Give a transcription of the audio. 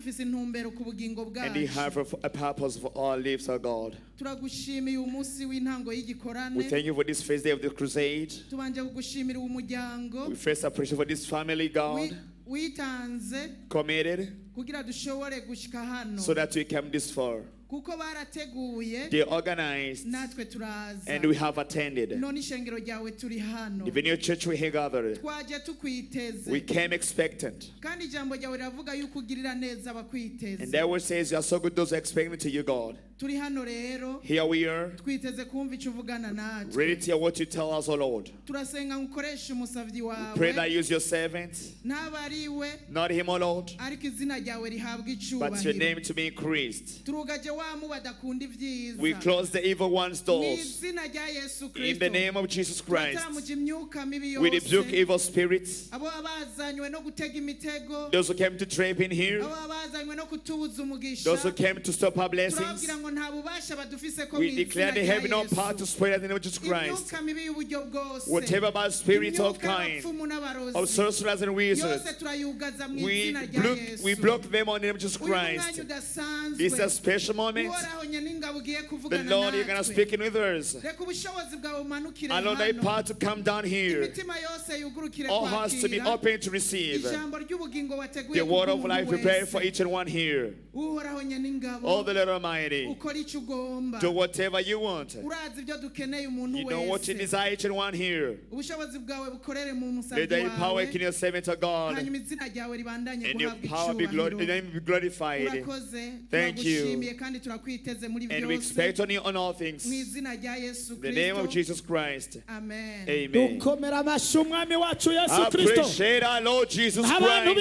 Ufise intumbero ku bugingo And you bwacu. Have a purpose for our lives, our God. Turagushimiye umunsi w'intango We y'igikorane. Thank you for this first day of the crusade. Tubanje kugushimira uwo muryango We first appreciate for this family, God, witanze committed kugira dushobore gushika hano. So that we came this far. Kuko barateguye They organized natwe turaza. And we have attended. None ishengero ryawe turi hano. Even your church, we here gathered. Twaje tukwiteze. We came expectant. Kandi ijambo ryawe riravuga yuko ugirira neza abakwiteze. And that word says you are so good those who expect to you, God. Turi hano rero Here we are, twiteze kumva icyo uvugana natwe. Ready to hear what you tell us, O Lord. Turasenga ngo ukoreshe umusavyi Pray wawe that you use your servant, ntaba ari we not him, O Lord, ariko izina ryawe rihabwa but your icubahiro. Name to be increased. Turugaje wa mubi adakunda ibyiza. We close the evil one's Mu doors. Izina rya Yesu In the Kristo name of Jesus Christ, turataramuje imyuka mibi we rebuke yose evil spirits, abo bazanywe no gutega imitego those who came to trap in here, abo bazanywe no kutubuza umugisha. Those who came to stop our blessings. Turababwira ngo nta bubasha badufise ko mu We declare izina they rya have no power to Yesu. Spread in the name of Jesus Christ. Imyuka mibi y'uburyo bwose Whatever bad spirits of imyuka kind, y'abapfumu n'abarozi of sorcerers and wizards, yose turayugaza mu we izina rya block, we Yesu. Block them on the name of Jesus Uyu ni umwanya Christ. udasanzwe. This is a special moment. Uhoraho nyeningabo ugiye The kuvugana Lord, you're going to natwe. Speak in with us. Reka ubushobozi bwawe bumanukire Allow thy hano. Power to come down here. Imitima yose yugurukire All hearts to be kwakira open to receive ijambo ry'ubugingo wateguye the word of kubw'umuntu life prepared for wese. Each and one here. Uhoraho nyeningabo Oh, the Lord Almighty, ukora icyo ugomba. Do whatever you want. Urazi ibyo dukeneye umuntu You know what you wese. Desire, each and one here. Ubushobozi bwawe bukorere mu musabyi Let thy power wawe in your servant of God, hanyuma izina ryawe ribandanye and your guhabwa power be icyubahiro. your name be glorified. Urakoze Thank you. turagushimiye kandi turakwiteze muri And we byose expect on you on all things. mu izina rya Yesu In the name of Kristo. Jesus Christ. Amen. Amen. Dukomera amashyi umwami wacu Yesu Kristo. Appreciate our Lord Jesus Abantu Christ.